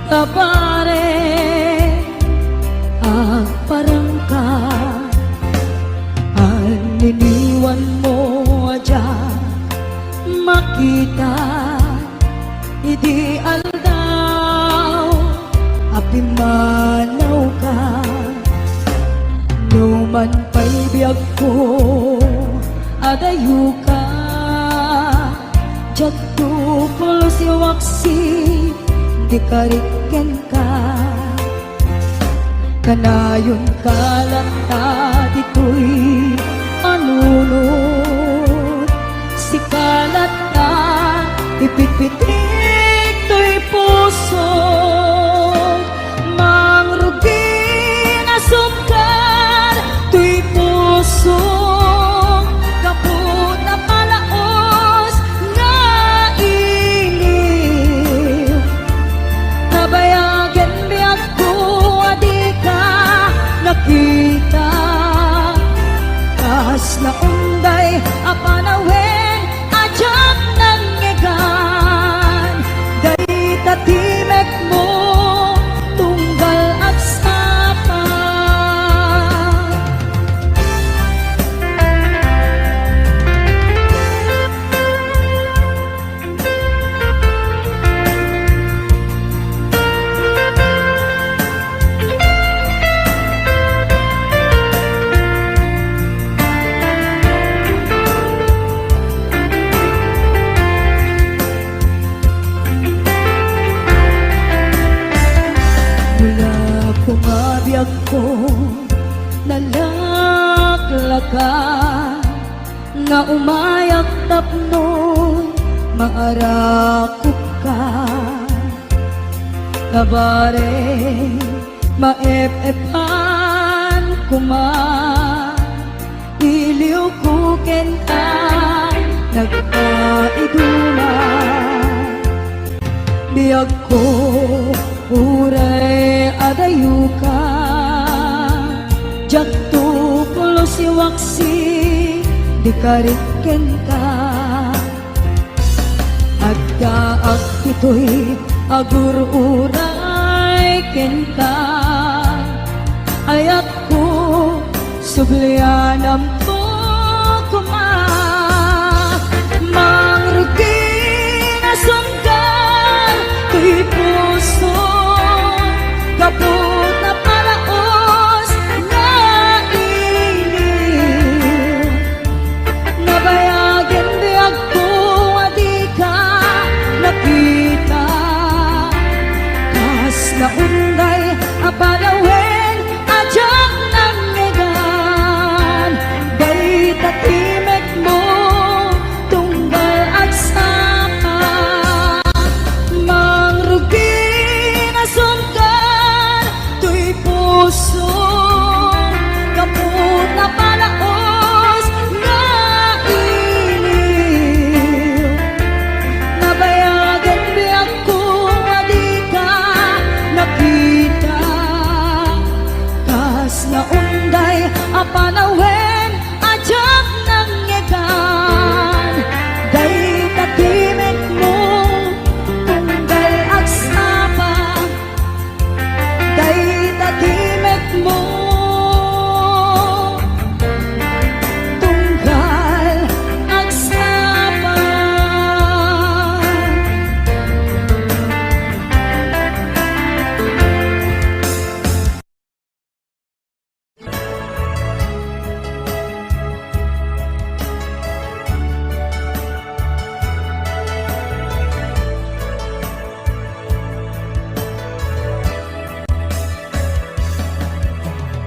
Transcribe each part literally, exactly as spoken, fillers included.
Kabare, agparangka, anniniwanmo a diak makita. Idi aldaw a pimmanawka, numan pay biagko, adayoka. Diak tuplos iwaksi, di karik kenka. Kanayonka latta ditoy a nunot. Sika latta ipitpitik toy pusok. Mangrugin a sungkar toy pusok. Gapu ta palaos nga iliw. Nabayagen biagko a dika nakita. Kasla unday a panawen a diak nangngegan. Dayta timekmo tunggal agsapa. Mula koma biagko, nalaklaka nga umayak tapno maarakupka. Kabare, maep-epan koma, iliwko kenka nagpaiduma. Biagko, uray adayoka, diak tuplos iwaksi, di karik kenka. Addaak ditoy agur-uray kenka. Ayatko, sublianamko koma. Mangrugin a sungkar toy puso, gapu ta palaos nga iliw. Nabayagen biagko a dika nakita. Kasla unday a panawen a diak nangngegan. Dayta timekmo tunggal agsapa. Mangrugin a sungkar toy puso, gapu ta palaos nga iliw. Nabayagen biagko a dika nakita. Kasla unday a panawen a diak nangngegan. Dayta timekmo tunggal agsapa. Dayta timekmo tunggal agsapa.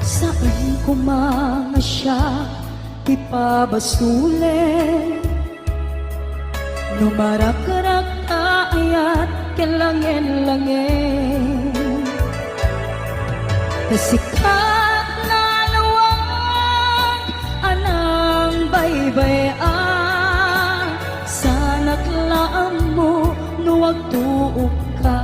Saan koma nga siak ti pabasolen no marakrak a ayat ken langen-langen. Ta sika nalawag a nangbaybay-an, sanak la ammo no agtuokka.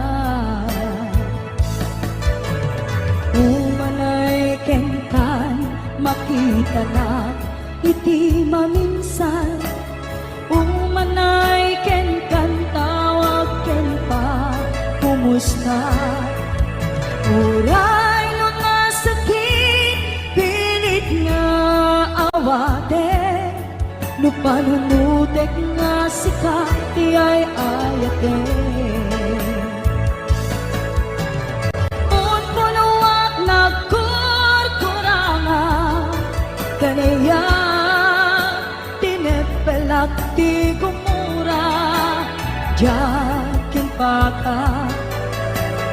Umanay kenkan, makitanak iti maminsan. Umanay kenkan, tawag ken pa, Kumusta? Uray no nasakit, pilit nga awaten. No panunutek nga sika ti ay-ayaten. Unpunoak nagkurkuranga, kaniak tineppelak ti gumura, diak impaka.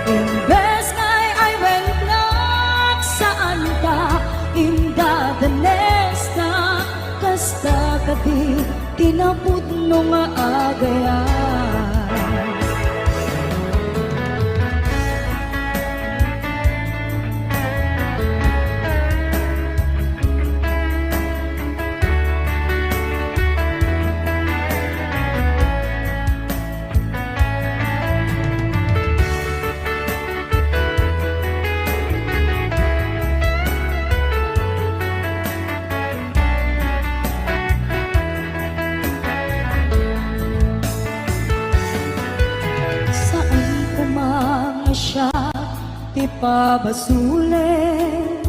Imbes nga ay-aywentnak, saanta, indadanesnak, kasta kadi ti napudno nga agayam. Saan koma nga siak ti pabasolen,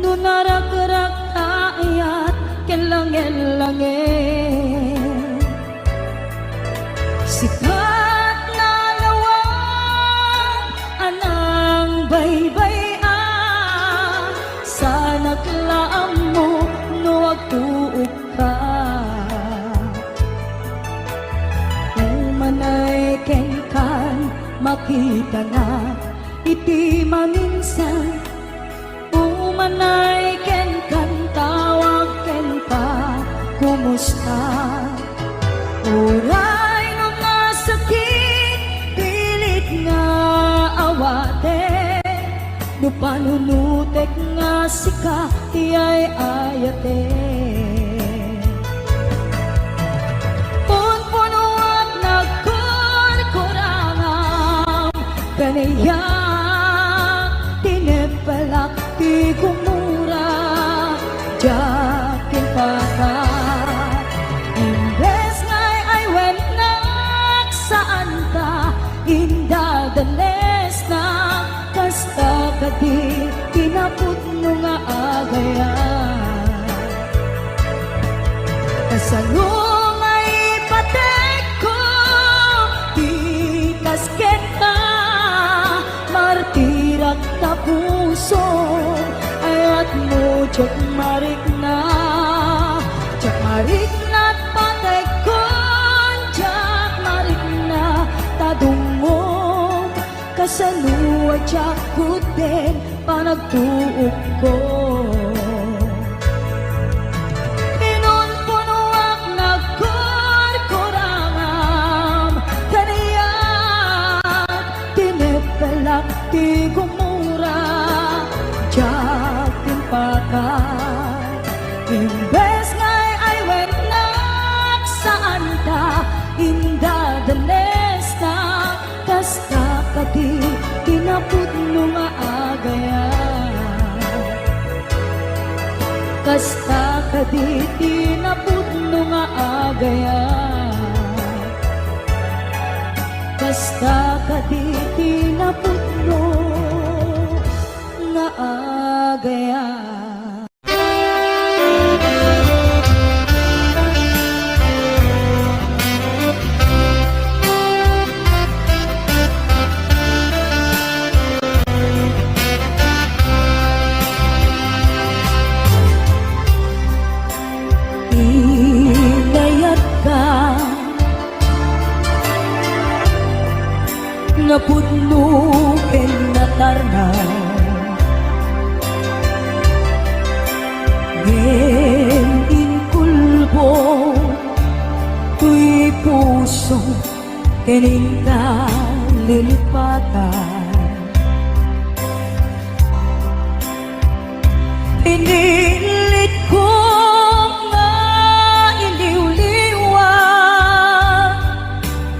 no narakrak ta ayat ken langen-langen. Sikat nalawag a nangbaybay-an, saanak la ammo no agtuokka. Umanay kenkan, makitanak iti maminsan. Umanay kenkan, tawag kenka, kumusta? Uray no nasakit, pilit nga awaten. No panunutek nga sika ti ay-ayaten. Punpunoak nagkurkurangam, kaniak tineppelak ti gumura, diak impaka. Imbes nga ay-aywennakak, saanta, indadanesnak, kasta kadi ti napudno nga agayam. Kasano nga ipatekko ti kas kenka, martirak ta puso, ayatmo diak marikna, diak marikna ta patekkon, diak marikna ta dungngom. Kasano a diak kudden panagtuokko? Pinunpunoak nagkurkurangam, kaniak tineppelak ti gumura, diak impaka. Imbes nga ay-aywennakak, saanta, indadanesnak, kasta kadi ti napudno nga agayam. Kasta kadi ti napudno nga agayam. Kasta kadi ti napudno nga agayam. Inayatka nga pudno ken natarna, ngem inkulbo toy puso ken intalelpatan. Pinilitko nga iliwliwa,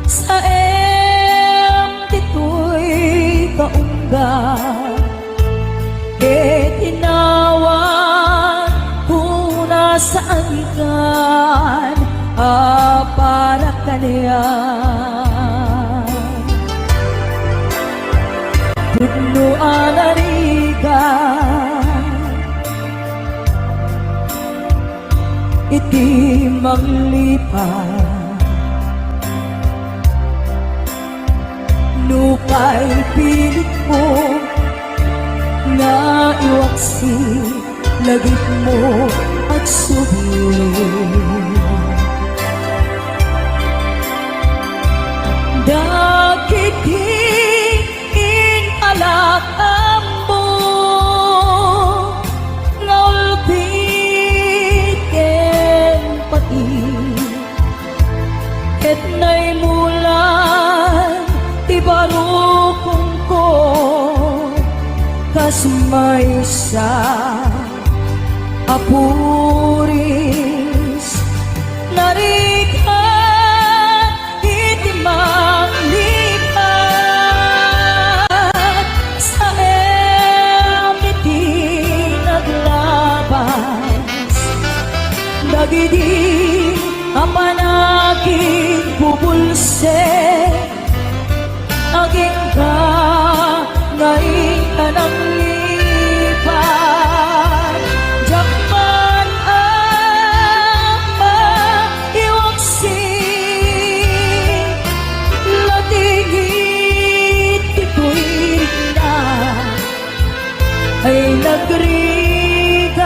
saem ditoy kaungga, ket inawatko na saankan a para kaniak. manglipat. Nupay pilit mo nga iwaksi, lagip mo agsubli. Dagiti inalak ammo nga ulpit ken pati, ket naimulan ti barukongko kas maysa a puris. Narigat iti manglipat, saem iti naglabas dagidi a panaginbubulsek. Agingga nga inka nanglipat, diak man a maiwaksi, lating iti puirikna ay nagrigat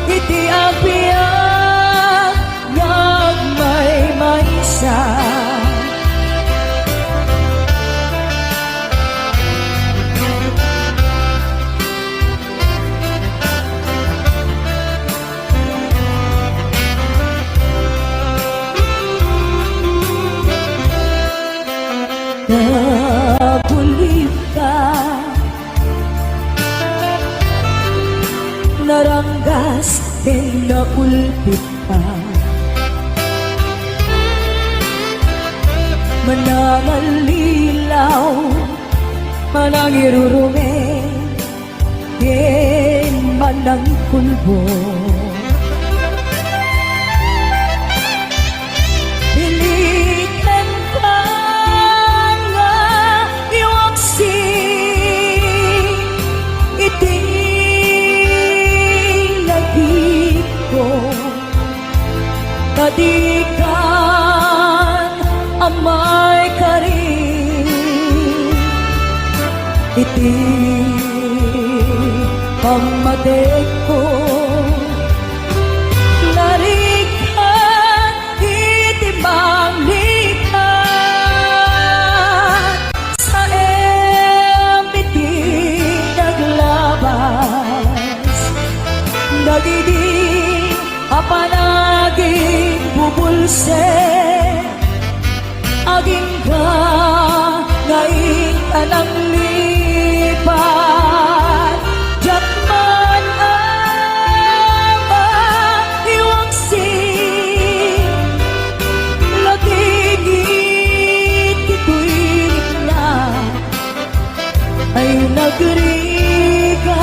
iti agbiag nga agmaymaysa. Nabulitka, naranggas ken naulpitka. Manangallilaw, manangirurumeng, ken manangkulbong. Pilitan ka nga iwaksi iti lagipko, ta dikan a maikari iti pammatekko. Narigat iti manglipat, saem iti naglabas dagidi a panaginbubulsek. Agingga nga inka nanglipat, diak man a maiwaksi, lating iti puirikna ay nagrigat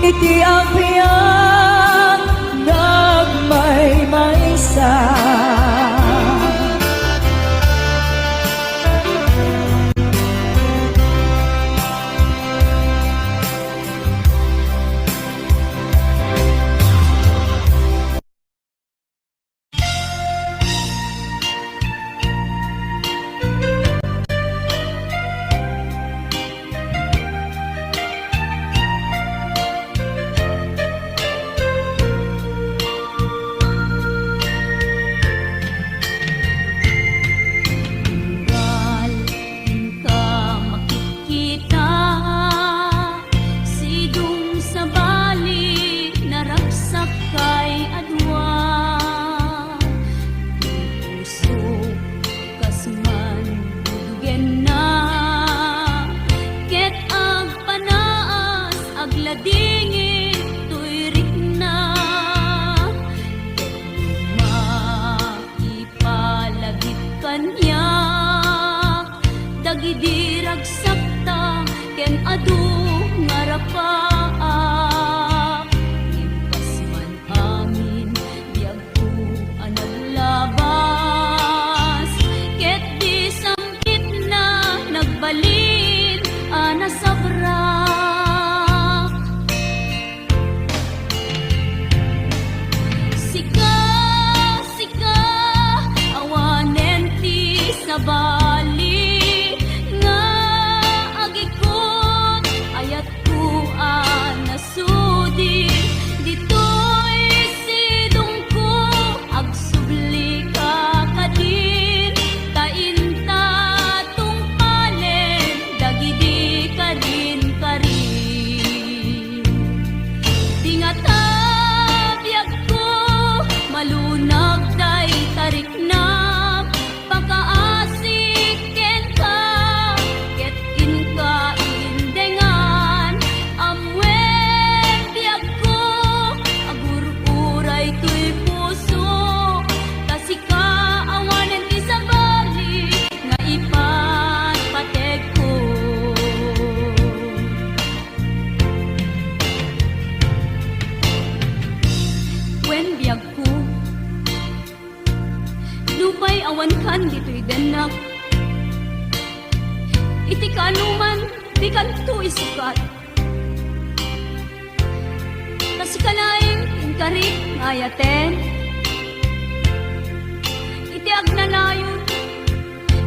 iti agbiag nga agmaymaysa. Tunggal inka makitkita, sidong sabali naragsakkay a dua. Ti pusok kas mandudugenna, ket agpanaas agladingit toy rikna. Ket no maipalagip kaniak dagidi ragsakta ken adu nga rapaak, ngem kas man amin, biag a naglabas, ket di sangkitna nagbalin a nasabrak. Ti kaanoman, dikanto isukat. Ta sika laeng ti inkarik nga ayaten. Iti agnanayon,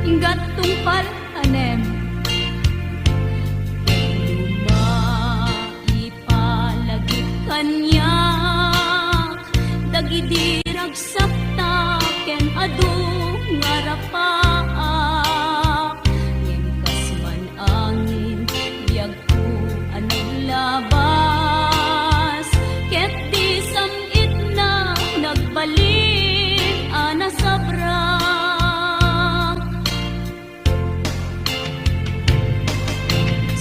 inggat tungpal tanem. Luma, ipalagip kaniak dagidi ragsakta ken adu nga rapaak. Ngem kas man angin, biagko a naglabas, ket di sam-itna nagbalin a nasabrak.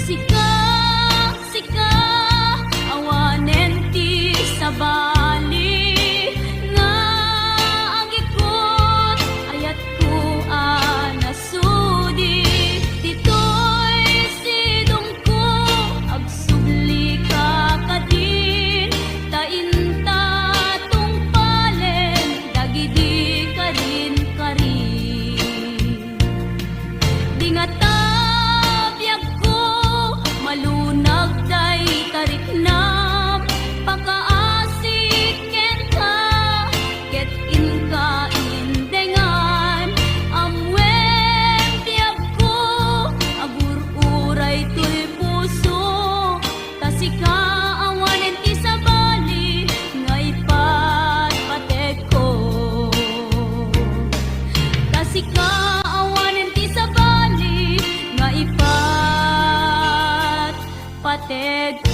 Sika, sika, awanen ti sabali nga agikut, ayatko a nasudi. Ditoy sidongko, agsublika kadin, ta inta tungpalen dagidi karin-karin. Di ngata biagko malunag dayta riknam, pakaasi kenka, ket inka indengan. Ammom biagko, agur-uray toy puso, ta sika awanen ti sabali nga ipatpategko. Ta sika awanen ti sabali nga ipatpategko.